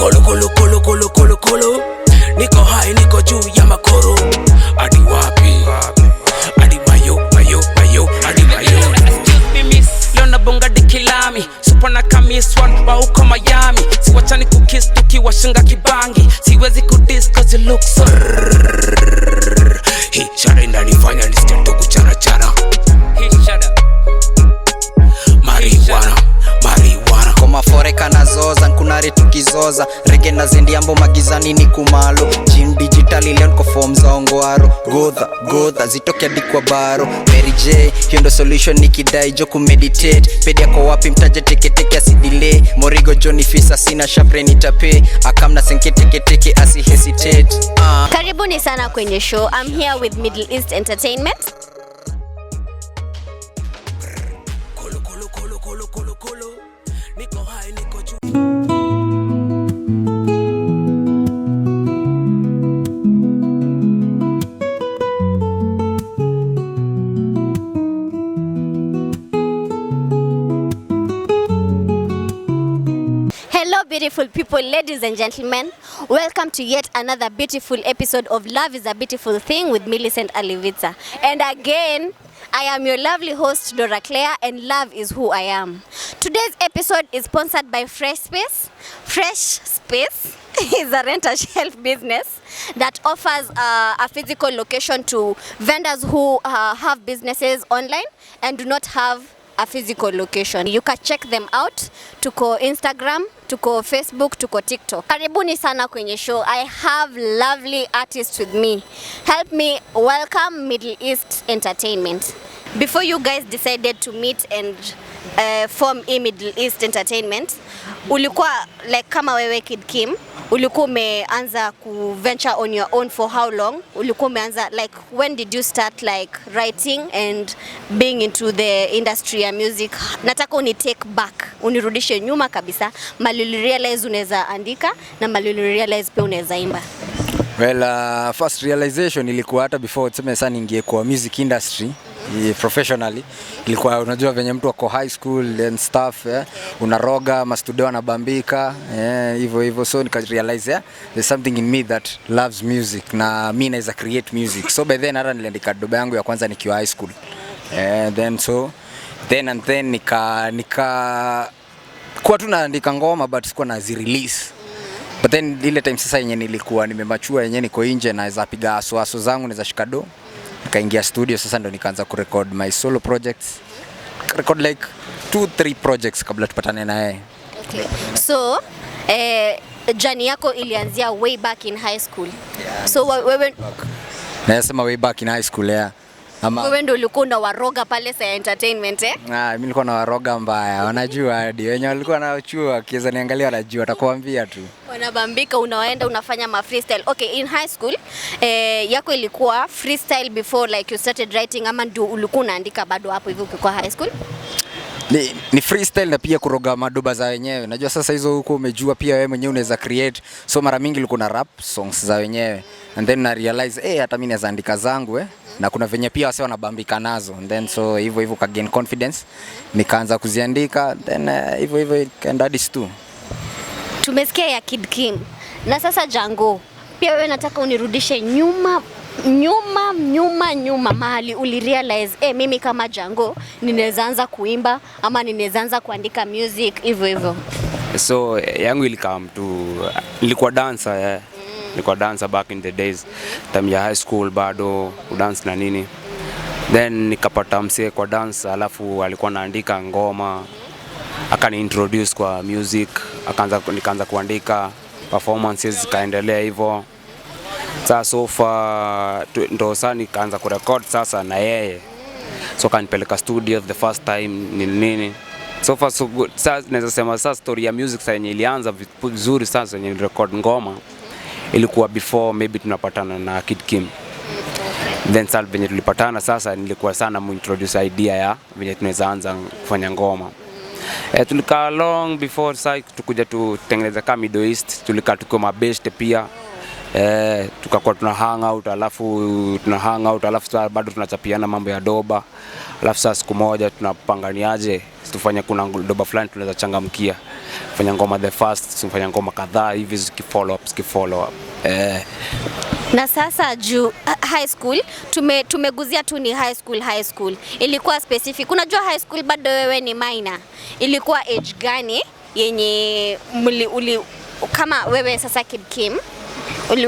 Kolo kolo kolo kolo kolo kolo. Niko high, niko juu ya makoro. Hadi wapi? Hadi mayo mayo mayo hadi mayo. Excuse me miss, leo nabonga dikilami supa na kamis one wa huko Miami, siwachani kukiss tukiwashinga kibangi, siwezi kudis cause you look so. Hii shada inanifanya nisikie tu kuchana chana. Hey, shut up. Marijuana, marijuana. Komafore kanazoza nkunare tukizoza rege na zendiambo magizani ni kumalo jim digitali leo niko form za ongwaro godha godha zitoke hadi kwa baro Mary J hiyo ndo solution nikidai jo kumeditate pedi yako wapi mtaje teketeke asidile morigo Johnny fisa sina shapre nitape akamna senketeketeke asi hesitate. Karibuni sana kwenye show. I'm here with Middle East Entertainment. Kolo kolo kolo kolo kolo kolo. Niko high, niko juu. Hello, beautiful people, ladies and gentlemen. Welcome to yet another beautiful episode of Love is a Beautiful Thing with Millicent Alivitsa. And again, I am your lovely host, Dora Claire, and love is who I am. Today's episode is sponsored by Fresh Space. Fresh Space is a rent a shelf business that offers a physical location to vendors who have businesses online and do not have a physical location. You can check them out. Tuko Instagram, tuko Facebook, tuko TikTok. Karibuni sana kwenye show. I have lovely artists with me. Help me welcome Middle East Entertainment. Before you guys decided to meet and form E Middle East Entertainment, ulikuwa like kama wewe Kid Kim, ulikuwa umeanza ku venture on your own for how long? Ulikuwa umeanza like when did you start like writing and being into the industry ya music? Nataka uni take back, unirudishe nyuma kabisa, mali uli realize unaweza andika na mali uli realize pia unaweza imba. Well, first realization ilikuwa hata before tuseme sasa niingie kwa music industry professionally. Ilikuwa unajua venye mtu ako high school and stuff, unaroga mastudio anabambika, hivyo hivyo, so nika realize, yeah, there's something in me that loves music na mi naweza create music. So by then hata niliandika doba yangu ya kwanza nikiwa high school. Then so then and then nika kuwa tu naandika ngoma but sikuwa nazi release. But then ile time sasa yenye nilikuwa nimemachua, yenye niko nje, naweza piga aso aso zangu, naweza shika do, nikaingia studio sasa ndo nikaanza kurecord my solo projects, record like 2 3 projects kabla tupatane na yeye. Okay. So, journey yako ilianzia way back in high school. So wewe Naweza sema way back in high school, yeah. Ama wewe ndio ulikuwa unawaroga pale sa entertainment, eh? Ah, mimi nilikuwa na waroga mbaya, wanajua hadi wenye walikuwa na chuo wakiweza niangalia wanajua, watakuambia tu. Wanabambika, unaenda unafanya ma freestyle. Okay, in high school yako ilikuwa freestyle before like you started writing ama ndio ulikuwa unaandika bado hapo hivyo ukikuwa high school? Ni freestyle na pia kuroga madoba za wenyewe. Najua sasa hizo huko umejua pia wewe mwenyewe unaweza create. So mara mingi ulikuwa na rap songs za wenyewe and then na realize, hata mimi naweza andika zangu, eh. Na kuna venye pia wase wanabambika nazo and then so hivyo hivyo ka gain confidence nikaanza kuziandika, then hivyo hivyo ikaenda hadi stu. Tumesikia ya Kid Kim na sasa Jango, pia wewe nataka unirudishe nyuma nyuma nyuma nyuma mahali uli realize, mimi kama Jango ninaweza anza kuimba ama ninaweza anza kuandika music hivyo hivyo. So yangu ilikam tu, nilikuwa dancer, yeah. Nilikuwa dancer back in the days, time ya high school bado kudance na nini, then nikapata msee kwa dance, alafu alikuwa anaandika ngoma, akani introduce kwa music, nikaanza kuandika performances, zikaendelea hivyo. Sasa so far ndo sasa nikaanza kurecord sasa na yeye, so kanipeleka studio the first time nini nini. So far so good. Sasa naweza sema sasa story ya music sasa yenye ilianza vizuri sasa yenye record ngoma ilikuwa before maybe tunapatana na Kid Kim. Then sasa venye tulipatana sasa nilikuwa sana muintroduce idea ya venye tunaweza anza kufanya ngoma. Tulikaa long before sasa tukuja tutengeneza kama Middle East, tulikaa tukiwa mabest pia. Tukakuwa tuna hang out, alafu tuna hang out, alafu sasa bado tunachapiana mambo ya doba. Alafu sasa siku moja tunapanganiaje tufanye kuna doba fulani tunaweza changamkia. Fanya ngoma the first, fanya ngoma kadhaa hivi zikifollow up, zikifollow up. Eh. Na sasa juu high school tumeguzia tu ni high school, high school ilikuwa specific. Unajua high school bado wewe ni minor. Ilikuwa age gani yenye kama wewe sasa Kid Kim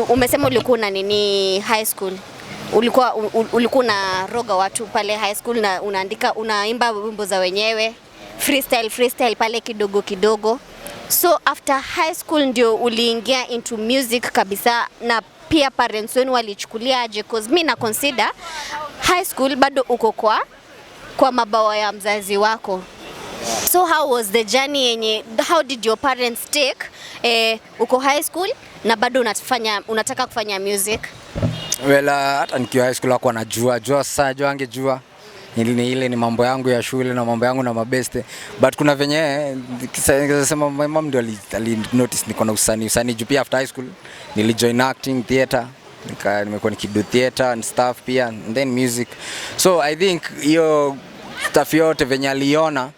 umesema ulikuwa una nini high school, ulikuwa ulikuwa unaroga watu pale high school na unaandika, unaimba wimbo za wenyewe freestyle, freestyle pale kidogo kidogo. So after high school ndio uliingia into music kabisa, na pia parents wenu walichukulia aje? Cause mi na consider high school bado uko kwa mabawa ya mzazi wako. So how was the journey yenye, how did your parents take, uko high school na bado unataka kufanya music? Well, hata nikiwa high school hakuwa najua jua, sasa jua angejua ni ile ni mambo yangu ya shule na mambo yangu na mabeste, but kuna venye sema my mom ndio ali notice niko na usanii juu pia after high school nilijoin acting theater, nimekuwa nikido theater and stuff pia and then music. So I think hiyo stuff yote venye aliona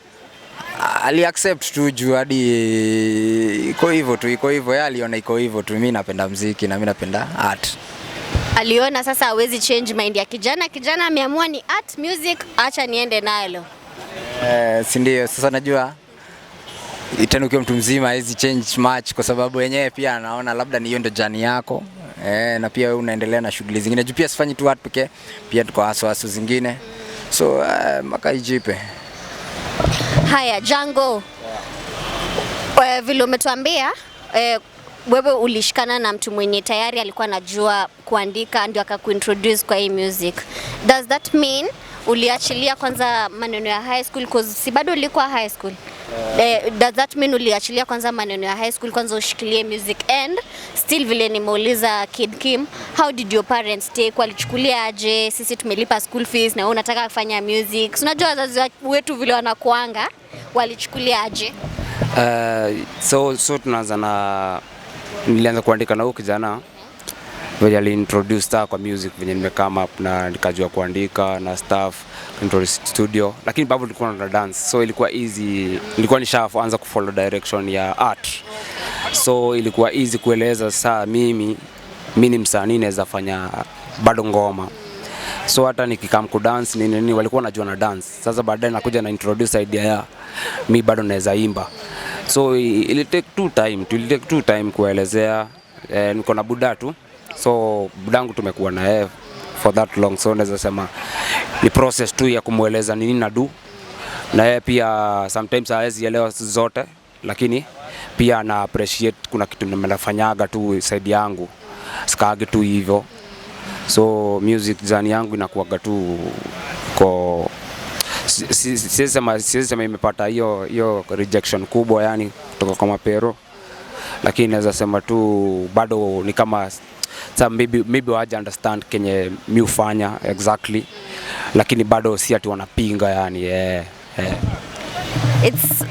ali accept tu juu hadi iko hivyo tu, iko hivyo, yeye aliona iko hivyo tu. Mimi napenda muziki na mimi napenda art. Aliona sasa hawezi change mind ya kijana, kijana ameamua ni art music, acha niende nalo. Si ndio? Sasa najua tena ukiwa mtu mzima hawezi change much kwa sababu wenyewe pia anaona labda ni hiyo ndio journey yako. Na pia wewe unaendelea na shughuli zingine. Juu pia sifanyi tu art pekee, pia tuko hustle hustle zingine. So mpaka ijipe. Haya, Jango. Vile umetuambia, wewe ulishikana na mtu mwenye tayari alikuwa anajua kuandika ndio akakuintroduce kwa hii music. Does that mean uliachilia kwanza maneno ya high school, cause si bado ulikuwa high school? Does that mean uliachilia kwanza maneno ya high school kwanza ushikilie music? And still vile nimeuliza Kid Kim, how did your parents take, walichukulia aje? Sisi tumelipa school fees na wewe unataka kufanya music. Si unajua wazazi wetu vile wanakuanga, walichukulia aje? So tunaanza na nilianza kuandika na huyu kijana venye aliintroduce star kwa music, venye nimecome up na nikajua kuandika na stuff, introduce studio, lakini bado nilikuwa na dance, so ilikuwa easy, nilikuwa nishaanza kufollow direction ya art, so ilikuwa easy kueleza saa mimi ni msanii, naweza fanya bado ngoma. So hata nikikam kudance nini nini, walikuwa wanajua na dance. Sasa baadaye nakuja na introduce idea ya mi bado naweza imba, so ili take two time, ili take two time kuelezea. Niko na buda tu, so budangu tumekuwa na yeye for that long, so naweza sema ni process tu ya kumweleza nini na do, na yeye pia sometimes hawezi elewa zote, lakini pia ana appreciate kuna kitu nimefanyaga tu side yangu, sikaagi tu hivyo. So music journey yangu inakuwaga tu ko siwezi sema imepata hiyo rejection kubwa, yani kutoka kwa mapero, lakini naweza sema tu bado ni kama sa maybe waja understand kenye mi hufanya exactly, lakini bado si ati wanapinga yani, yeah.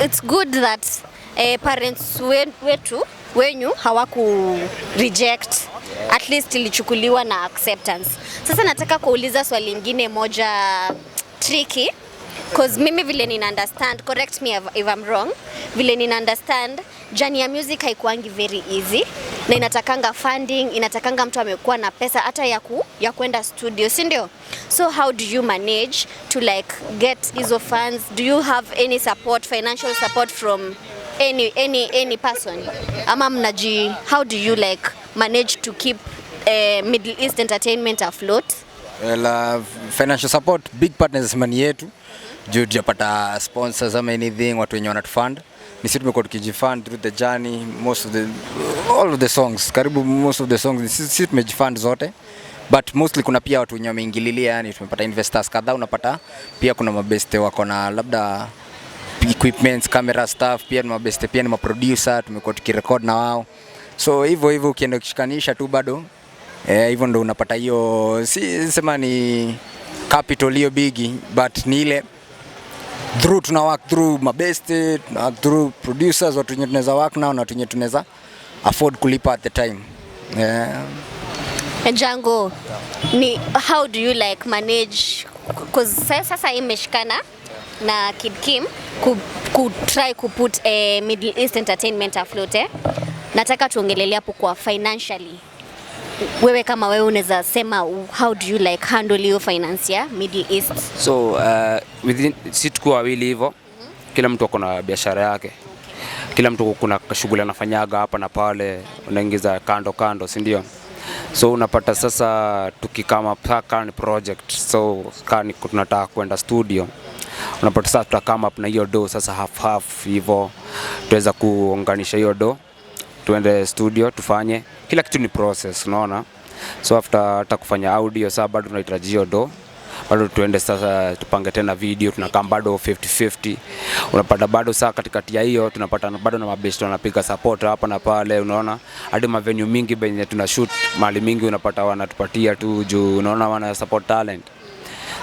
It's good that parents wetu wenyu hawaku reject, at least ilichukuliwa na acceptance. Sasa nataka kuuliza swali lingine moja tricky, cause mimi vile nina understand, correct me if I'm wrong, vile nina understand journey ya music haikuangi very easy na inatakanga funding, inatakanga mtu amekuwa na pesa hata ya kwenda studio, si ndio? So how do you manage to like get hizo funds? Do you have any support, financial support from any person? Ama mnaji, how do you like manage to keep Middle East Entertainment afloat? Well, financial support big partners ni yetu juu tujapata sponsors ama anything, watu wenye wanatufund ni sisi. Tumekuwa tukijifund through the journey, most of the all of the songs, karibu most of the songs ni sisi tumejifund zote, but mostly kuna pia watu wenye wameingililia, yani tumepata investors kadhaa. Unapata pia kuna mabeste wako na labda equipments, camera stuff, pia ni mabeste, pia ni maproducer, tumekuwa tukirecord na wao. So hivyo hivyo ukienda ukishikanisha tu bado hivyo ndo unapata hiyo, si sema ni capital hiyo bigi, but ni ile through tuna work through mabeste, tuna work through producers, watu wenye tunaweza work nao na watu wenye tunaweza afford kulipa at the time, yeah. Django, ni how do you like manage, cause sasa imeshikana na Kid Kim ku, Ku try ku put Middle East Entertainment afloat, eh? Nataka tuongelele hapo kwa financially. Wewe kama wewe unaweza sema how do you like handle hiyo finance ya Middle East? So within, si tukiwa wawili hivyo, kila mtu ako na biashara yake, kila mtu kuna shughuli anafanyaga hapa na pale, unaingiza kando kando, si ndio? So unapata sasa tukikama paka ni project, so kaa ni tunataka kwenda studio, unapata sasa tuta come up na hiyo do sasa half half hivyo, tuweza kuunganisha hiyo do tuende studio tufanye kila kitu, ni process, unaona. So after hata kufanya audio, saa bado tunahitaji hiyo do, bado tuende sasa tupange tena video, tunakaa bado 50-50. Unapata bado saa katikati ya hiyo tunapata bado na mabest wanapiga support hapa na pale, unaona. Hadi mavenue mingi benye tuna shoot mali mingi unapata wanatupatia tu juu unaona wana support talent.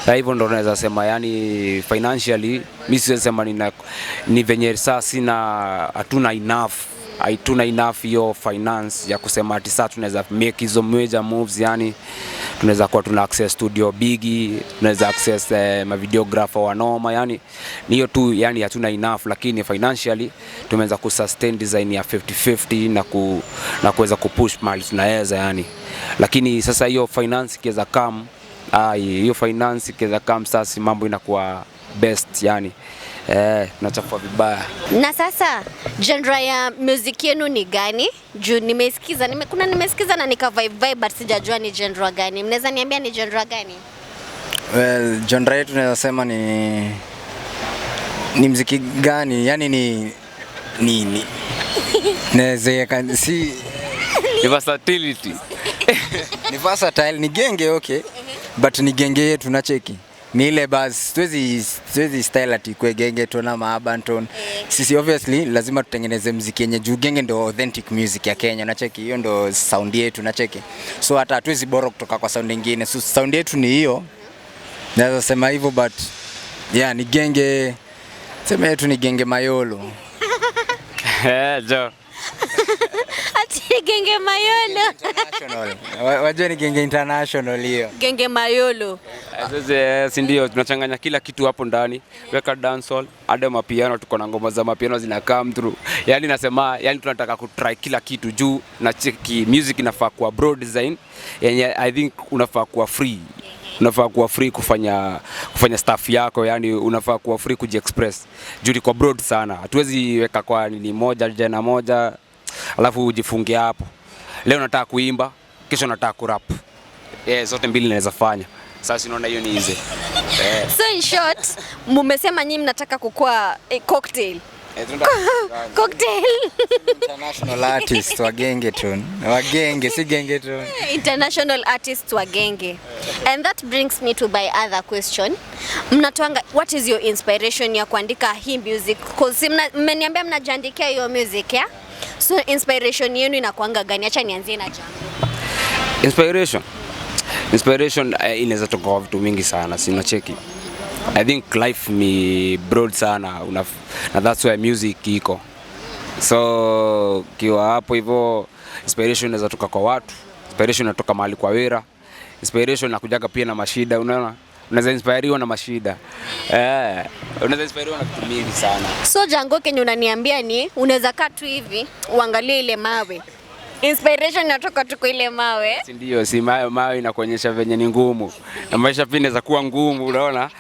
Na hivyo ndo naweza sema, yani financially mi siwezi sema nina, ni venye saa sina, hatuna enough, haituna enough hiyo finance ya kusema ati saa tunaweza make hizo major moves, yani tunaweza kuwa tuna access studio bigi, tunaweza access mavideographer wanoma, yani ni hiyo tu, yani hatuna enough, lakini financially tumeweza kusustain design ya 50-50 na kuweza kupush mahali tunaweza yani, lakini sasa hiyo finance ikiweza come, ai, hiyo finance ikiweza come sasa mambo inakuwa best yani, tunachafua vibaya. Na sasa genre ya music yenu ni gani? Juu nimesikiza kuna nimesikiza na nika vibe vibe, but sijajua ni genre gani. Mnaweza niambia ni genre gani? Well, genre yetu naweza sema ni mziki gani? Yani ni naweza si Ni versatility. Ni versatile, ni genge, okay, but ni genge yetu, nacheki ni ile bas, siwezi style ati ikue gengetone ama arbantone. Sisi obviously lazima tutengeneze mziki yenye, juu genge ndo authentic music ya Kenya, nacheki hiyo ndo sound yetu, nacheki. So hata hatuwezi borrow kutoka kwa sound nyingine, so sound yetu ni hiyo, naweza sema hivyo. But yeah, ni genge, sema yetu ni genge mayolo. Jo. Ati genge mayolo. International. Wajua ni genge international hiyo. Genge mayolo. Sasa si ndio tunachanganya kila kitu hapo ndani, weka dancehall, hadi mapiano, tuko na ngoma za mapiano zina come through. Yani nasema, yani tunataka kutry kila kitu juu na cheki music inafaa kuwa broad design yenye I think unafaa kuwa free, unafaa kuwa free kufanya stuff yako, yani unafaa kuwa free kujiexpress juu iko broad sana. Hatuwezi weka kwa nini moja jena moja alafu ujifungie hapo. Leo nataka kuimba, kesho nataka kurap. Yeah, zote mbili naweza fanya. Sasa unaona hiyo ni easy. So in short, mumesema nyinyi mnataka kukua cocktail. Eh, tunataka Cocktail. International artist wa gengetone. Wa genge, si gengetone. International artist wa genge. And that brings me to my other question. Mnatoanga, what is your inspiration ya kuandika hii music? 'Cause mmeniambia mnajiandikia hiyo music, yeah? So inspiration yenu inakuanga gani? Acha nianzie na Jango. Inspiration inaweza toka kwa vitu mingi sana, si unacheki. I think life ni broad sana na that's why music iko. So kiwa hapo hivyo, inspiration inaweza toka kwa watu, inspiration inatoka mahali kwa wera, inspiration inakujaga pia na mashida, unaona? Unaweza inspiriwa na mashida. Unaweza inspiriwa na vitu mingi sana. So Jango, kenye unaniambia ni unaweza kaa tu hivi uangalie ile mawe. Inspiration inatoka tu kwa ile mawe. Si ndio, si mawe, mawe inakuonyesha venye ni ngumu. Na maisha pia inaweza kuwa ngumu, unaona?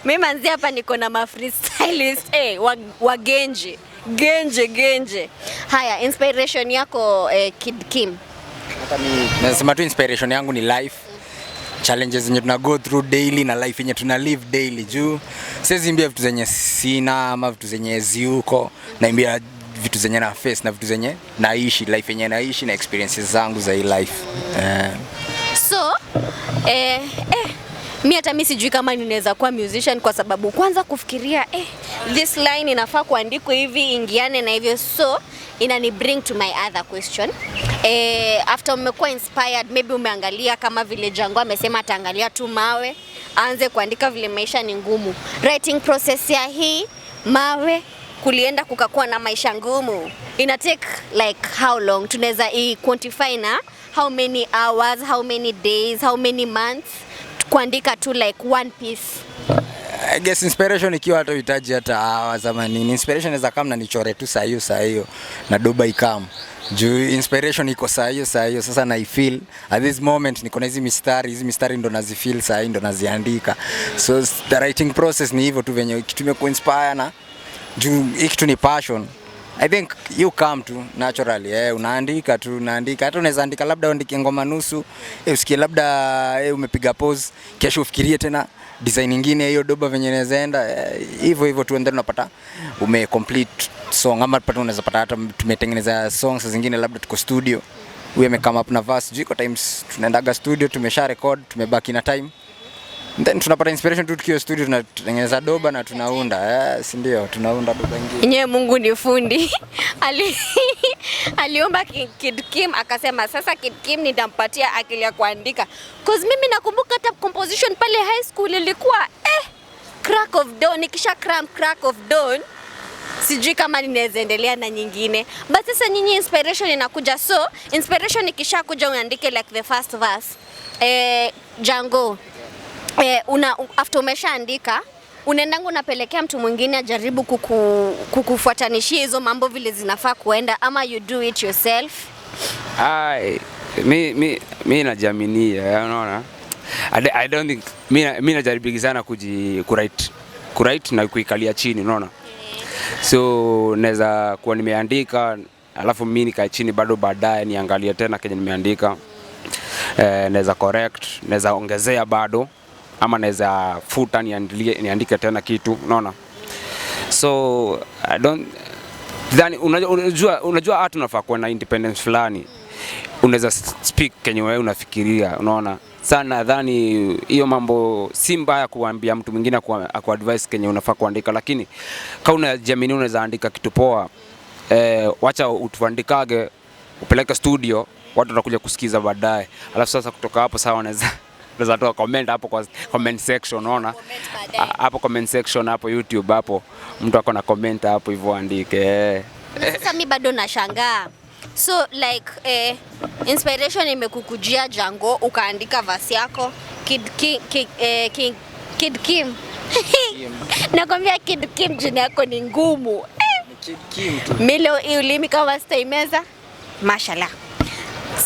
Mimi manzi hapa niko na ma freestylist wa genje. Genje genje. Haya, inspiration yako, Kid Kim. Hata mi nasema tu inspiration yangu ni life challenges zenye tuna go through daily na life yenye tuna live daily, juu siwezi imbia vitu zenye sina ama vitu zenye ziuko, naimbia vitu zenye na face na vitu zenye naishi, life yenye naishi na experiences zangu za hii life. So mi hata mi sijui kama ninaweza kuwa musician kwa sababu kwanza kufikiria this line inafaa kuandikwa hivi ingiane na hivyo, so inani bring to my other question. After umekuwa inspired, maybe umeangalia kama vile Jango amesema ataangalia tu mawe aanze kuandika vile maisha ni ngumu. Writing process ya hii mawe kulienda kukakuwa na maisha ngumu ina take like how long? Tunaweza i quantify na how many hours, how many days, how many months kuandika tu like one piece? I guess inspiration ikiwa hata uhitaji hata hours ama nini. Inspiration inaweza kama na nichore tu saa hiyo saa hiyo na doba ikam. Juu inspiration iko saa hiyo saa hiyo, sasa na feel at this moment niko na hizi mistari ndo nazifeel saa hii ndo naziandika. So the writing process ni hivyo tu venye kitu imekuinspire na juu hii kitu ni passion. I think you come to naturally, unaandika tu, unaandika. Hata unaweza andika labda uandike ngoma nusu, usikie labda umepiga pause, kesho ufikirie tena design nyingine hiyo doba venye inaweza enda, hivyo hivyo tu, and then unapata ume complete song, ama pata unaweza pata hata tumetengeneza songs zingine, labda tuko studio, huyu ame come up na verse juu iko times tunaendaga studio, tumesha record, tumebaki na time, then tunapata inspiration tu tukiwa studio, tunatengeneza doba na tunaunda, si ndio, tunaunda doba ingine. Enyewe Mungu ni fundi. Aliumba Kid Kim akasema sasa Kid Kim nitampatia akili ya kuandika. 'Cause mimi nakumbuka hata composition pale high school ilikuwa crack of dawn, nikisha cram crack of dawn sijui kama ninaweza endelea na nyingine. But sasa nyinyi inspiration inakuja, so inspiration ikishakuja uandike like the first verse. Jango, after umeshaandika unaendanga unapelekea mtu mwingine ajaribu kukufuatanishia hizo mambo vile zinafaa kuenda, ama you do it yourself? Ai, mi najiaminia, unaona. I don't think mi najaribiki sana kuji kuwrite na kuikalia chini, unaona. So naweza kuwa nimeandika alafu mi nikae chini bado baadaye niangalie tena kenye nimeandika. Naweza correct, naweza ongezea bado ama naweza futa niandike tena kitu, unaona. So I don't dhani, unajua hata unafaa kuwa na independence fulani, unaweza speak kenye wewe unafikiria, unaona. Sana nadhani hiyo mambo si mbaya kuambia mtu mwingine aku advise kenye unafaa kuandika, lakini kama unajiamini unaweza andika kitu poa, wacha utuandikage upeleke studio, watu watakuja kusikiza baadaye, alafu sasa kutoka hapo sawa wanaweza toa comment hapo kwa comment section, unaona. Comment baadaye. Hapo comment section hapo YouTube hapo mtu ako na comment hapo hivyo andike. Na sasa mi bado nashangaa, so like inspiration imekukujia Jango, ukaandika verse yako. Kid, Ki, Ki, eh, King, Kid Kim, nakwambia Kid Kim jina yako ni ngumu. Kid Kim tu. Mi leo hii ulimi kama sitaimeza, mashallah.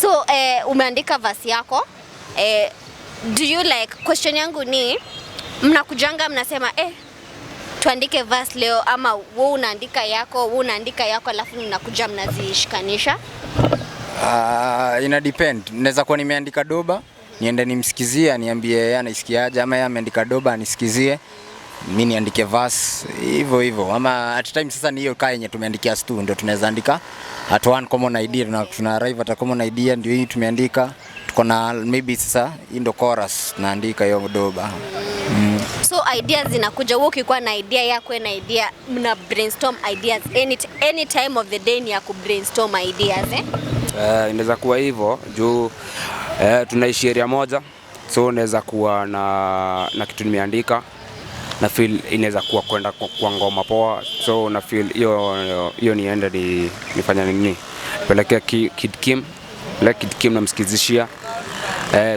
So umeandika verse yako, do you like, question yangu ni mnakujanga mnasema tuandike verse leo, ama wewe unaandika yako, wewe unaandika yako, alafu mnakuja mnazishikanisha? Ina depend. Naweza kuwa nimeandika doba, niende nimsikizie aniambie yeye anaisikiaje, ama yeye ameandika doba anisikizie, mi niandike verse hivyo hivyo. Ama at times sasa ni hiyo kaa yenye tumeandikia stu ndio tunaweza andika at one common idea, tuna arrive at a common idea, ndio hii tumeandika, tuko na maybe sasa hii ndio chorus tunaandika hiyo doba. So ideas zinakuja, wewe ukikuwa na idea yako na idea, mna brainstorm ideas any time of the day ni ya ku brainstorm ideas, eh? Inaweza kuwa hivyo juu tunaishi area moja, so unaweza kuwa na kitu nimeandika na feel inaweza kuwa kwenda kwa ngoma poa, so na feel hiyo hiyo niende nifanya nini, pelekea Kid Kim, pelekea Kid Kim namsikizishia.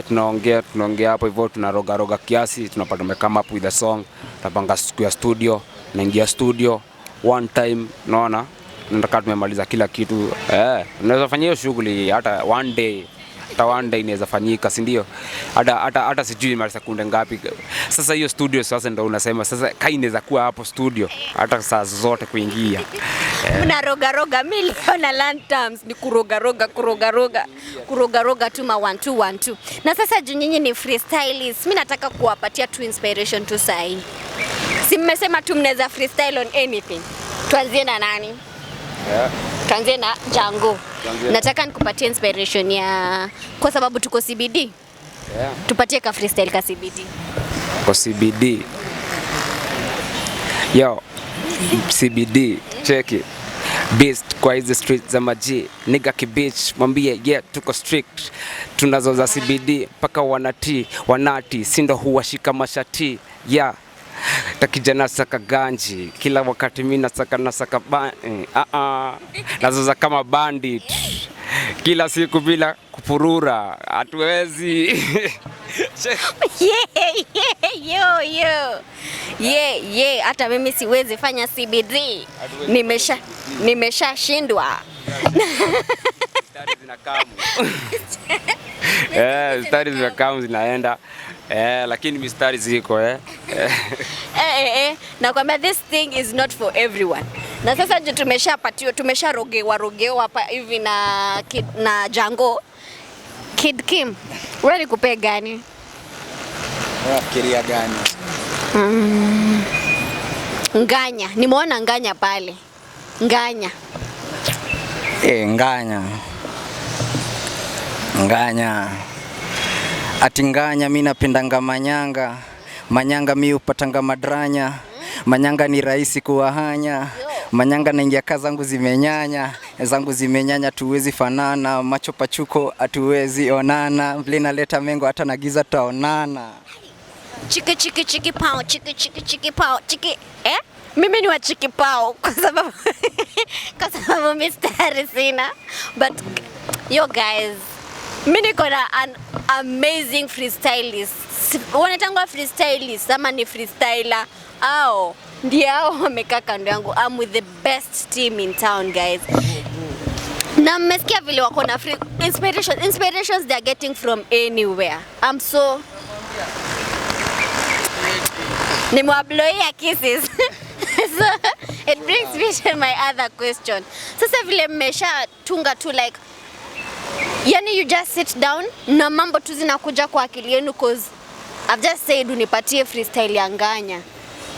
Tunaongea hapo hivyo, tunaroga roga kiasi, tunapata tume come up with a song, tunapanga siku ya studio, naingia studio one time, unaona, nataka tumemaliza kila kitu. Unaweza fanya hiyo shughuli hata one day, hata one day inaweza fanyika, si ndio? Hata sijui mara sekunde ngapi. Sasa hiyo studio sasa ndo unasema sasa kai inaweza kuwa hapo studio hata saa zote kuingia. Mnarogaroga. Mi leo na learn terms ni kurogaroga, kurogaroga, kurogaroga tu ma 1 2 1 2. Na sasa juu nyinyi ni freestylist, mi nataka kuwapatia tu inspiration tu sahi. Si mmesema tu mnaweza freestyle on anything? Tuanzie na nani? Yeah. Tuanzie na Jango. Tuanzie. Nataka nikupatie inspiration ya, kwa sababu tuko CBD, tupatie ka freestyle ka CBD. Kwa CBD. Yo, CBD, cheki. Beast kwa hizi street za maji, nigga kibich, mwambie yeah, tuko strict. Tunazo za CBD mpaka wanati, wanati, sindo huwashika mashati. Yeah. Takijana saka ganji kila wakati mimi nasaka nasaka ba nazoza kama bandit kila siku bila kupurura, hatuwezi. Yeah, yo yo. Yeah, hata mimi siwezi fanya CBD. Nimeshashindwa. Mistari zinakamu. Eh, mistari zinakamu zinaenda. Eh, lakini mistari ziko eh. Eh. Nakwambia this thing is not for everyone. Na sasa ndio tumeshapatiwa, tumesharogewa rogewa hapa hivi na Jango. Kid Kim, wewe nikupee gani? Unafikiria gani? Nganya, nimeona nganya pale. Nganya. Eh, nganya. Nganya. Ati nganya mi napendanga manyanga. Manyanga mi upatanga madranya. Manyanga ni rahisi kuwahanya. Manyanga naingia kaa zangu zimenyanya. Zangu zimenyanya tuwezi fanana. Macho pachuko hatuwezi onana. Vile naleta mengo hata na giza tutaonana. Chiki chiki chiki pao, chiki chiki chiki pao, chiki. Eh? Mimi ni wa chiki pao kwa sababu mistari sina. But yo guys, mimi niko na an amazing freestylist. Wanaitangwa freestylist ama ni freestyler? Au ndio hao wamekaa kando yangu. I'm with the best team in town, guys. Na mmesikia vile wako na free inspiration, inspirations they are getting from anywhere. I'm so nimewablowia kisses. So it brings me to my other question. Sasa vile mmeshatunga tu, like, yani you just sit down na mambo tu zinakuja kwa akili yenu? 'Cause I've just said unipatie freestyle ya nganya,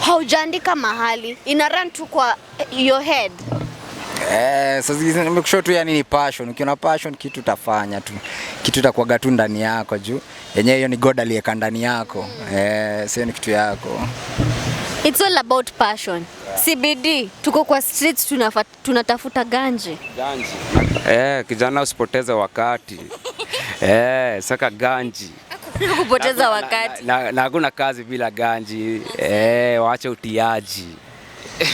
haujaandika mahali, ina run tu kwa your head. Eh, sasa hizi nimekushow tu, yani ni passion. Ukiona passion kitu utafanya tu. Kitu itakuwaga tu ndani yako juu yenyewe hiyo ni God aliyeka ndani yako. Eh, sio ni kitu yako. It's all about passion. CBD, tuko kwa streets, tunatafuta ganje. Ganji. Eh, kijana usipoteze wakati. Eh, saka ganji. Kupoteza Na- wakati. Na hakuna kazi bila ganji. Eh, waache utiaji.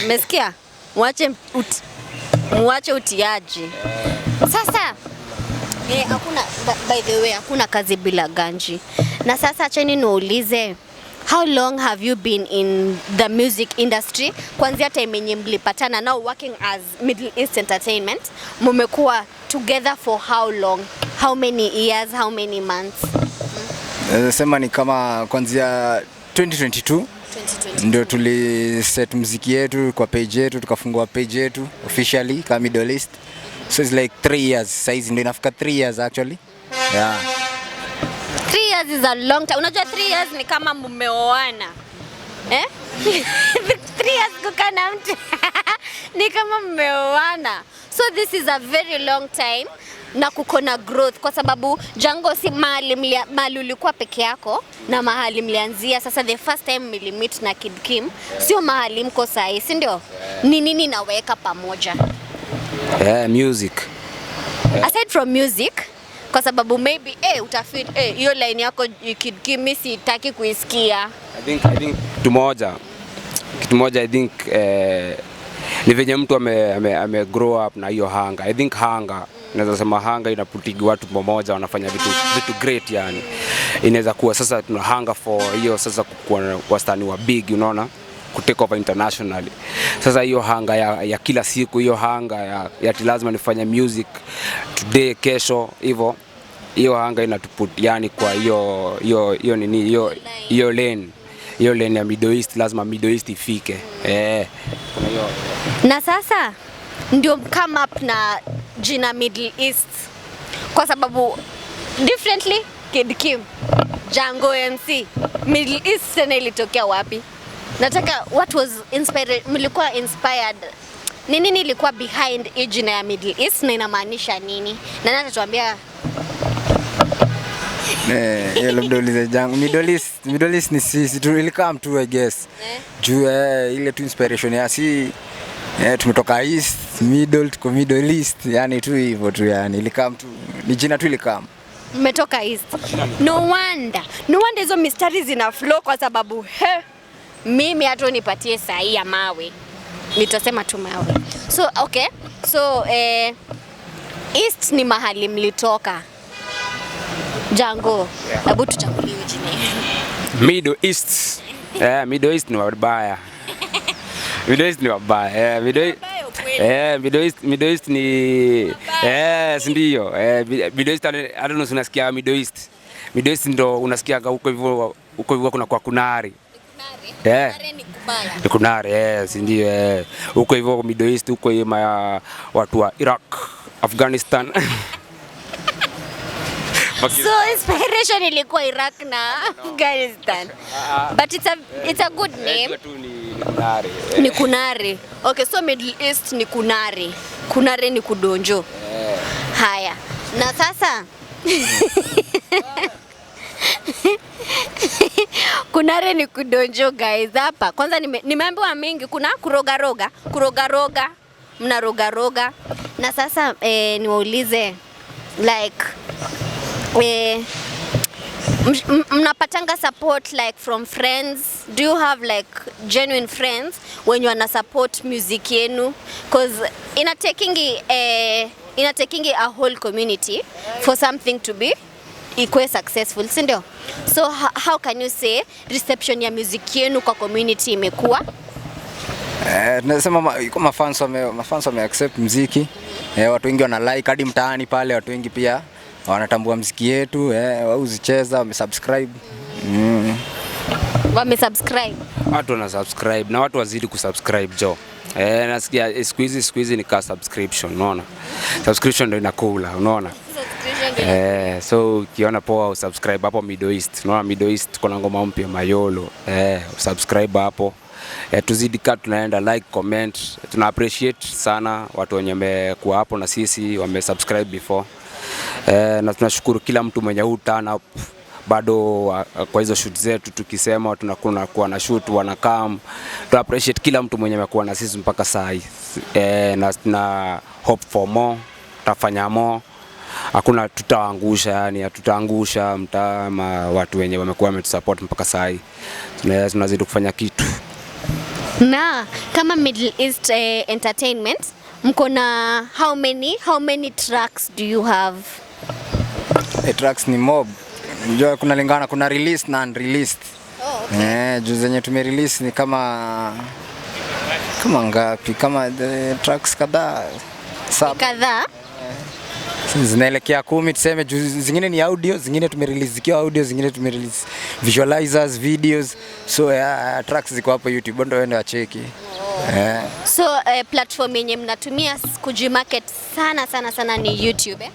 Mmesikia? Mwache utiaji. Sasa hakuna, by the way, hakuna kazi bila ganji. Na sasa acheni niulize, how long have you been in the music industry? Kuanzia time yenye mlipatana, now working as Middle East Entertainment, mumekuwa together for how long? How many years, how many months? Naweza sema ni kama kuanzia 2022 2022. Ndio tuli set muziki yetu kwa page yetu, tukafungua page yetu officially kama Middle East. So it's like 3 years saizi, ndio inafika 3 years actually. Yeah. 3 years is a long time. Unajua 3 years ni kama mmeoana. Eh? 3 years kukaa na mtu ni kama mmeoana. So this is a very long time na kuko na growth kwa sababu Jango, si mahali ulikuwa peke yako na mahali mlianzia sasa the first time mlimeet na Kid Kim sio mahali mko sahi, si ndio? Ni nini naweka pamoja? Eh, music. Aside from music, kwa sababu maybe utafeel hiyo line yako, Kid Kim, mi sitaki kuisikia. I think kitu moja I think ni venye mtu ame grow up na hiyo hunger. I think hunger, naweza sema hunger inaputigi watu pamoja wanafanya vitu great yani. Inaweza kuwa sasa tuna hunger for hiyo sasa kuwa wastani wa big, unaona, ku take over internationally. Sasa hiyo hunger ya kila siku, hiyo hunger ya ati lazima nifanye music today, kesho hivyo, hiyo hunger inatuput yani kwa hiyo nini, hiyo lane ya Middle East, lazima Middle East ifike. Eh, kuna hiyo. Na sasa ndio come up na jina Middle East, kwa sababu differently, Kid Kim, Jango MC, Middle East tena ilitokea wapi? Nataka what was inspired, mlikuwa inspired ni nini, ilikuwa behind hii jina ya Middle East na inamaanisha nini? Na nani atatuambia? Eh, hiyo labda ulize Jango. Middle East ni sisi tu, ilikam tu, I guess. Juu ile tu inspiration ya si tumetoka East, Middle, tuko Middle East, yani tu hivyo tu, yani ilikam tu, ni jina tu ilikam. Mmetoka East. No wonder. No wonder hizo mistari zina flow kwa sababu he, mimi hata unipatie sahi ya mawe nitasema tu mawe. So okay. So East ni mahali mlitoka. Jango, hebu tuchagulie jina. Middle East. Middle East ni wabaya. Middle East ni wabaya. Middle East. Middle East, Middle East ni si ndio? Middle East, I don't know, unasikia Middle East. Middle East ndo unasikia huko hivyo, huko hivyo kuna kwa kunari. Kunari ni kubaya. Ni kunari, si ndio? Huko hivyo Middle East, huko hiyo watu wa Iraq, Afghanistan. So inspiration ilikuwa Iraq na Afghanistan. But it's a good name. Tu ni kunari. Ni kunari. Okay, so Middle East ni kunari. Kunari ni kudonjo. Haya. Na sasa kunare ni kudonjo, guys, hapa. Kwanza nimeambiwa mingi, kuna kurogaroga, kurogaroga, mnarogaroga. Na sasa niwaulize, like mnapatanga support like from friends? Do you have like genuine friends wenye wana support music yenu? 'Cause inatekingi a whole community for something to be ikuwe successful, si ndio? So how can you say reception ya music yenu kwa community imekuwa? Tunasema mafans wame accept mziki. Watu wengi wana like hadi mtaani pale, watu wengi pia wanatambua mziki yetu, wauzicheza, wamesubscribe. Wamesubscribe. Watu wana subscribe na watu wazidi kusubscribe, jo. Nasikia siku hizi ni ka subscription, unaona? Subscription ndio inakula, unaona? So ukiona poa usubscribe hapo Middle East. Unaona Middle East kuna ngoma mpya Mayolo. Usubscribe hapo. Tuzidi kaa tunaenda, like, comment. Tuna appreciate sana watu wenye wamekuwa hapo na sisi wame subscribe before. Na tunashukuru kila mtu mwenye huu turn up bado kwa hizo shoot zetu, tukisema tunakuwa kuwa na shoot wanakam. Tu appreciate kila mtu mwenye amekuwa na sisi mpaka saa hii. Na hope for more, tutafanya more, hakuna tutaangusha, yani hatutaangusha mtaa ama watu wenye wamekuwa wametusupport mpaka saa hii. Tunazidi kufanya kitu. Na kama Middle East Entertainment, mko na how many tracks do you have? Tracks ni mob. Unajua kuna lingana, kuna release na unreleased. Oh, okay. Juu zenye tumerelease ni kama ngapi? Kama the tracks kadhaa, saba. Kadhaa. Zinaelekea 10 tuseme, juu zingine ni audio, zingine tumerelease zikiwa audio, zingine tumerelease visualizers, videos. So yeah, tracks ziko hapo YouTube, ndio wende wacheki. So platform yenye mnatumia kujimarket sana sana sana ni YouTube, eh?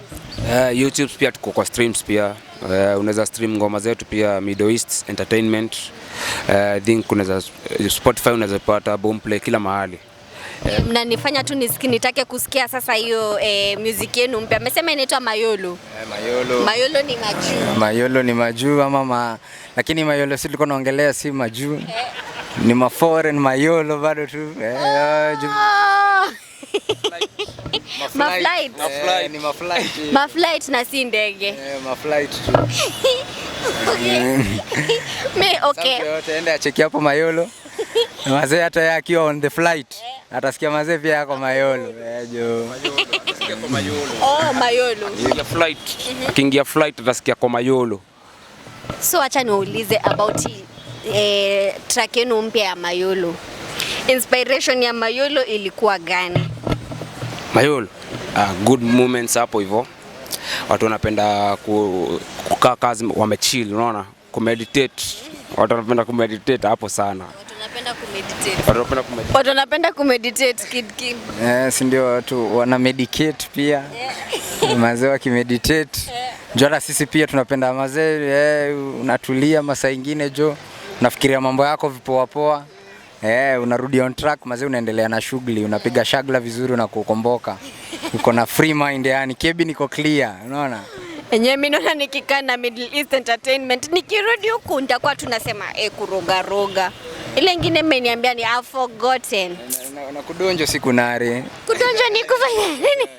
YouTube pia tuko kwa streams pia. Unaweza stream ngoma zetu pia Middle East Entertainment. I think unaweza Spotify, unaweza pata Boomplay, kila mahali. Mnanifanya tu nitake kusikia sasa hiyo music yenu mpya. Amesema inaitwa Mayolo. Mayolo. Mayolo ni majuu. Mayolo ni majuu ama lakini Mayolo si tulikuwa naongelea si majuu. Ni ma foreign Mayolo bado tu. Oh! Maflight. Ni maflight. Maflight na si ndege. Maflight tu. Me, okay. Sasa yote ende acheki hapo Mayolo. Mazee hata yeye akiwa on the flight atasikia mazee pia yako Mayolo. Jo. Oh, Mayolo. Akiingia flight, akiingia flight atasikia kwa Mayolo. So acha niwaulize about hii, track yenu mpya ya Mayolo. Inspiration ya Mayolo ilikuwa gani? Mayolo. Good moments hapo hivyo. Watu wanapenda kukaa kazi wamechill, unaona? Kumeditate. Watu wanapenda kumeditate hapo sana. Watu wanapenda kumeditate. Watu wanapenda kumeditate. Watu wanapenda kumeditate, Kid King. Si ndio watu wana medicate pia. Mazee wakimeditate. Jo, hata sisi pia tunapenda mazee, unatulia masaa ingine, jo, unafikiria mambo yako vipoa poa. Unarudi on track mazee, unaendelea na shughuli, unapiga shagla vizuri na kukomboka. Uko na free mind yani, kebi niko clear, unaona? Enyewe mimi naona nikikaa na Middle East Entertainment, nikirudi huku nitakuwa tunasema kurogaroga. Ile ingine mmeniambia ni I've forgotten. Na kudonjo si kunare. Kudonjo ni kufanya nini?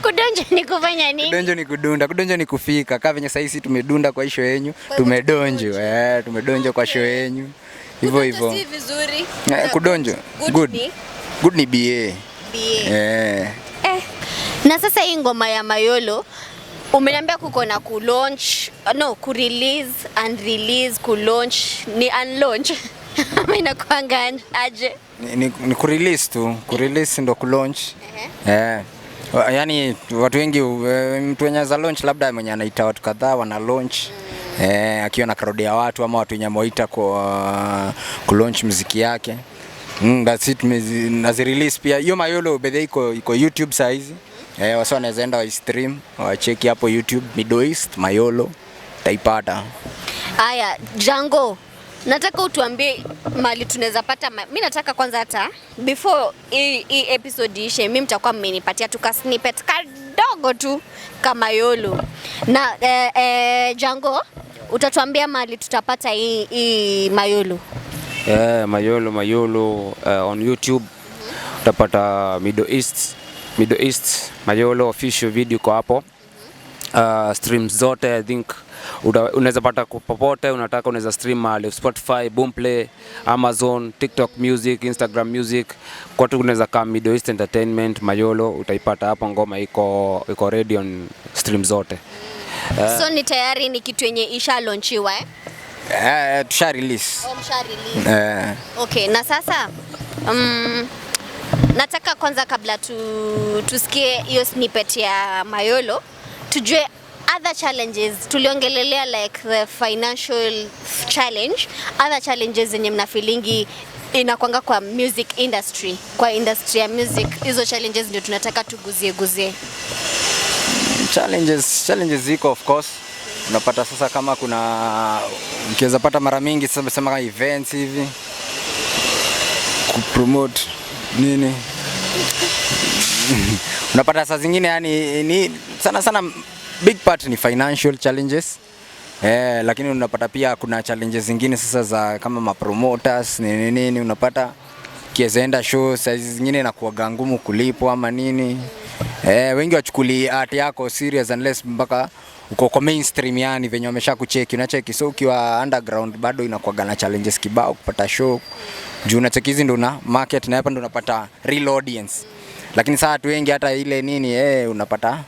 Kudonjo ni kufanya nini? Kudonjo ni kudunda, kudonjo ni kufika. Kama venye sasa tumedunda kwa show yenyu, tumedonjo, tumedonjo kwa show yenyu. Hivyo hivyo. Si vizuri. Kudonjo. Good. Good. Ni? Good ni BA. BA. Eh. Na sasa hii ngoma ya Mayolo Umeniambia kuko na kulaunch, no, kurelease and release, kulaunch ni unlaunch, ama inakuanga aje? Ni kurelease tu, kurelease ndo kulaunch. Eh. Yaani watu wengi, mtu mwenye za launch labda mwenye anaita watu kadhaa wana launch, akiwa na crowd ya watu ama watu wenye amewaita kwa kulaunch muziki yake. That's it. Nazirelease pia. Hiyo Mayolo bedhe iko YouTube saa hizi. Wasee wanaweza enda wa stream, wacheki hapo YouTube Middle East Mayolo, utaipata. Aya, Jango, nataka utuambie mali tunaweza pata mi nataka kwanza hata before hii episode ishe, mi mtakuwa mmenipatia tu ka snippet kadogo tu kama Yolo. Na Jango, utatuambia mali tutapata hii Mayolo. Yeah, Mayolo, Mayolo on YouTube utapata Middle East Mayolo official video iko hapo. Streams zote, I think unaweza pata popote unataka, unaweza stream mahali Spotify, Boomplay, Amazon, TikTok Music, Instagram Music. Kote unaweza kama Middle East Entertainment Mayolo, utaipata hapo, ngoma iko ready on stream zote. So ni tayari ni kitu yenye isha launchiwa, eh? Tusha release. Oh, msha release. Eh. Okay, na sasa nataka kwanza kabla tusikie hiyo snippet ya Mayolo, tujue other challenges tuliongelelea, like the financial challenge, other challenges zenye mnafeelingi inakwanga kwa music industry, kwa industry ya music. Hizo challenges ndio tunataka tuguzie guzie. Challenges ziko, of course. Unapata sasa kama kuna, ukiweza pata mara mingi sasa sema kama events hivi, kupromote nini, unapata saa zingine yani ni sana sana big part ni financial challenges. Lakini unapata pia kuna challenges zingine sasa za kama mapromoters, nini nini, unapata ukiweza show saa zingine inakuwaga ngumu kulipwa ama nini. Wengi wachukuli art yako serious unless mpaka uko kwa mainstream, yani venye wamesha kucheki, unacheki. So ukiwa underground bado inakuwaga na challenges kibao kupata show, juu unacheki hizi ndo una market na hapa ndo unapata real audience, lakini saa watu wengi hata ile nini, unapata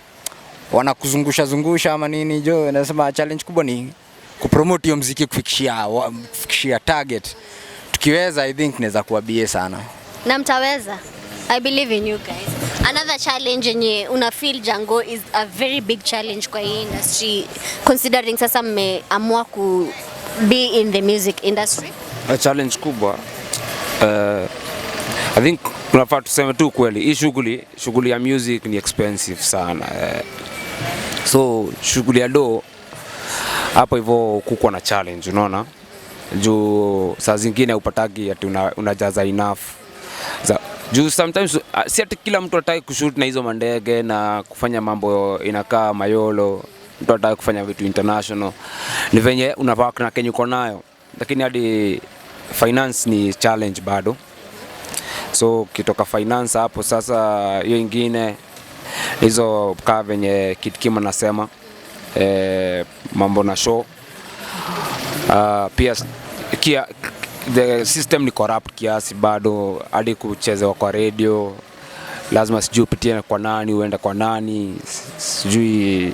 wanakuzungusha zungusha ama nini. Jo, nasema challenge kubwa ni kupromote hiyo mziki, kufikishia target. Tukiweza, I think naweza kuwa bie sana. Na mtaweza. I believe in you guys. Another challenge yenye una feel, Jango, is a very big challenge kwa hii industry, considering sasa mmeamua ku be in the music industry? A challenge kubwa, I think tunafaa tuseme tu kweli, hii shughuli ya music ni expensive sana, so shughuli ya do hapo hivyo kuko na challenge, unaona, juu saa zingine upatagi ati unajaza enough za, juu sometimes si ati kila mtu ataki kushoot na hizo mandege na kufanya mambo inakaa Mayolo, mtu ataki kufanya vitu international, ni venye unavaa na kenye uko nayo, lakini hadi finance ni challenge bado. So ukitoka finance hapo sasa, hiyo ingine hizo kaa venye Kid Kim anasema, mambo na show, pia the system ni corrupt kiasi bado, hadi kuchezewa kwa radio lazima sijui upitie kwa nani, uende kwa nani, sijui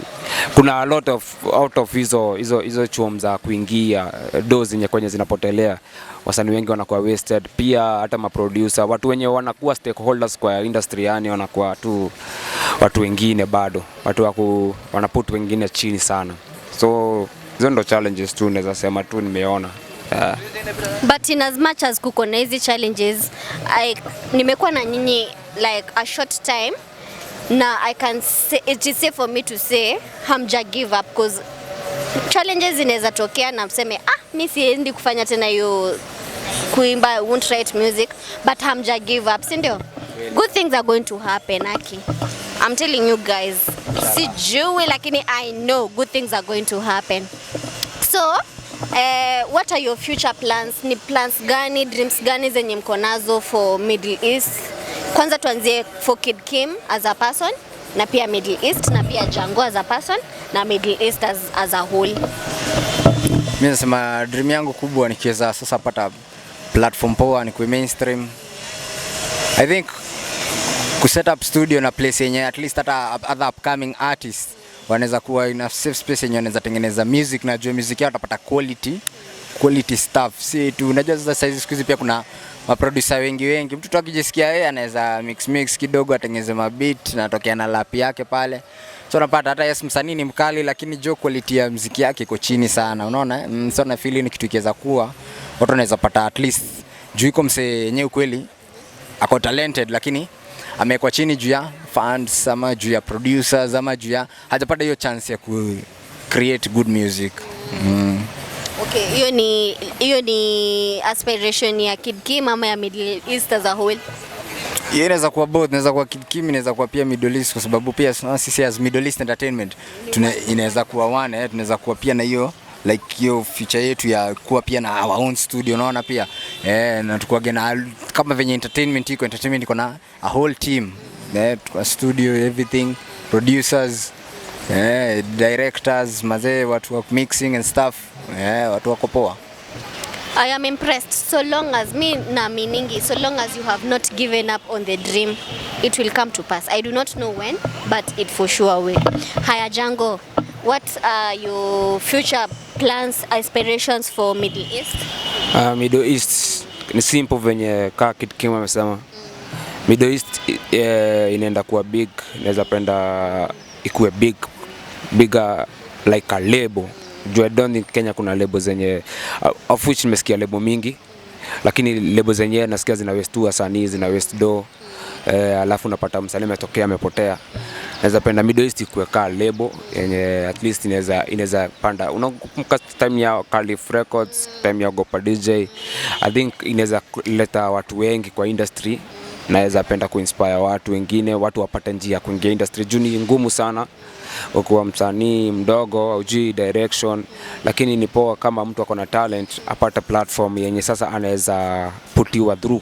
kuna a lot of out of hizo chuom za kuingia do zenye kwenye zinapotelea, wasanii wengi wanakuwa wasted pia, hata maproducer, watu wenye wanakuwa stakeholders kwa industry, yani wanakuwa tu watu wengine bado, watu wanaput wengine chini sana. So hizo ndo challenges tu naweza sema tu nimeona, yeah. But in as much as kuko na hizi challenges, nimekuwa na nyinyi like a short time na I can say, it is safe for me to say hamja give up, cause challenges zinaweza tokea na mseme, "Ah, mi siendi kufanya tena hiyo kuimba, I won't write music," but hamja give up, si ndio? Good things are going to happen, aki. I'm telling you guys, sijui, lakini I know good things are going to happen. So what are your future plans? Ni plans gani, dreams gani zenye mko nazo for Middle East? Kwanza tuanzie for Kid Kim as a person na pia Middle East, na pia Jango as a person na Middle East as a whole. Mi nasema dream yangu kubwa nikiweza sasa pata platform poa ni kui mainstream. I think ku set up studio na place yenye at least hata other upcoming artists Wanaweza kuwa in a safe space yenye wanaweza tengeneza music na juu music yao watapata quality stuff. Si tu, unajua sasa saizi, siku hizi pia kuna maproducer wengi wengi. Mtu tu akijisikia yeye anaweza mix mix kidogo, atengeneze mabeat na atokea na lap yake pale. So unapata hata yes, msanii ni mkali, lakini jo quality ya mziki yake iko chini sana, unaona, eh? So na feel ni kitu ikiweza kuwa watu wanaweza pata at least, juu iko msee yenyewe kweli ako talented, lakini amewekwa chini juu ya funds ama juu ya producers ama juu ya hajapata hiyo chance ya ku create good music. Okay, hiyo ni aspiration ya Kid Kim ama ya Middle East as a whole? Hiyo inaweza kuwa both, inaweza kuwa Kid Kim, inaweza kuwa pia Middle East, kwa sababu pia sisi as Middle East Entertainment inaweza kuwa one, tunaweza kuwa pia na hiyo, like, hiyo future yetu ya kuwa pia na our own studio, unaona pia, na tukuage na kama venye entertainment iko na a whole team, tuko studio, everything, producers, directors, mazee, watu wa mixing and stuff, watu wako poa. I am impressed. So long as me na meaningi, so long as you have not given up on the dream, it will come to pass. I do not know when, but it for sure will. Haya Jango, what are your future plans, aspirations for Middle East? Middle East ni simple venye kaa Kid Kim amesema. Middle East inaenda kuwa big, naweza penda ikuwe big, bigger like a label. Juu I don't think Kenya kuna label zenye, of which nimesikia label mingi, lakini label zenyewe nasikia zina waste tu wasanii, zina waste do. Alafu unapata msanii ametokea, amepotea. Naweza penda Middle East ikuwe kaa label yenye at least inaweza panda. Unakumbuka time ya Calif Records, time ya Ogopa DJ? I think inaweza kuleta watu wengi kwa industry. Naweza penda kuinspire watu wengine, watu wapate njia ya kuingia industry, juu ni ngumu sana ukiwa msanii mdogo, haujui direction, lakini ni poa kama mtu ako na talent apate platform yenye sasa anaweza putiwa through.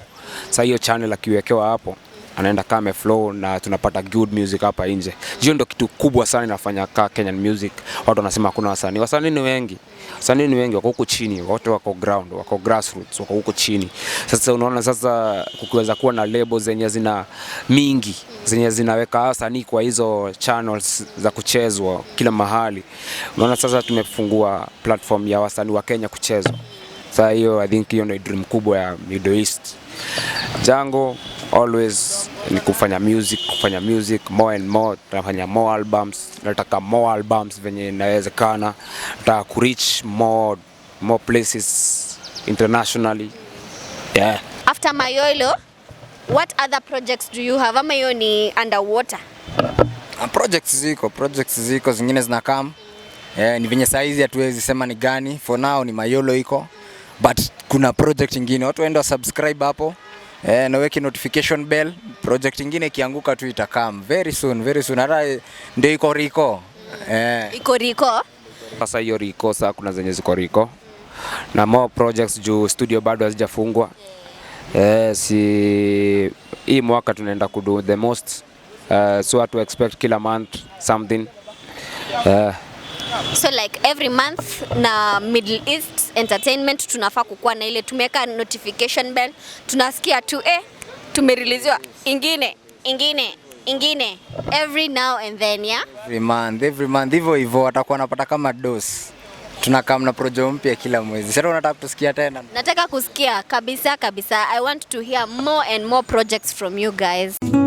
Sasa hiyo channel akiwekewa hapo, anaenda kama flow na tunapata good music hapa nje. Hiyo ndo kitu kubwa sana inafanya ka Kenyan music. Watu wanasema hakuna wasanii. Wasanii ni wengi. Wasanii ni wengi, wako huko chini, watu wako ground, wako grassroots, wako huko chini. Sasa unaona sasa kukiweza kuwa na label zenye zina mingi, zenye zinaweka wasanii kwa hizo channels za kuchezwa kila mahali. Unaona sasa tumefungua platform ya wasanii wa Kenya kuchezwa. Sasa hiyo, I think hiyo ndio dream kubwa ya Middle East. Jango always ni kufanya music, kufanya music more and more, tunafanya more albums, nataka more albums venye inawezekana, nataka kureach more places internationally. Yeah. After Mayolo, what other projects do you have? Ama hiyo ni underwater? Projects ziko, zingine zinakam. Ni venye saizi hatuwezi sema ni gani. For now ni Mayolo iko, but kuna project ingine. Watu waende wa subscribe hapo, na weke notification bell. Project ingine ikianguka tu itakam very soon, very soon. Hata ndio iko riko. Iko riko? Sasa hiyo riko, sasa kuna zenye ziko riko na more projects juu studio bado hazijafungwa. Si hii mwaka tunaenda kudo the most, so to expect kila month something. So like every month na Middle East Entertainment tunafaa kukuwa na ile tumeweka notification bell, tunasikia tu tumereleasiwa ingine, ingine, ingine every now and then, yeah? Every month, every month hivyo hivyo watakuwa wanapata kama dose. Tunakam na project mpya kila mwezi. Sasa unataka kutusikia tena? Nataka kusikia kabisa kabisa. I want to hear more and more projects from you guys.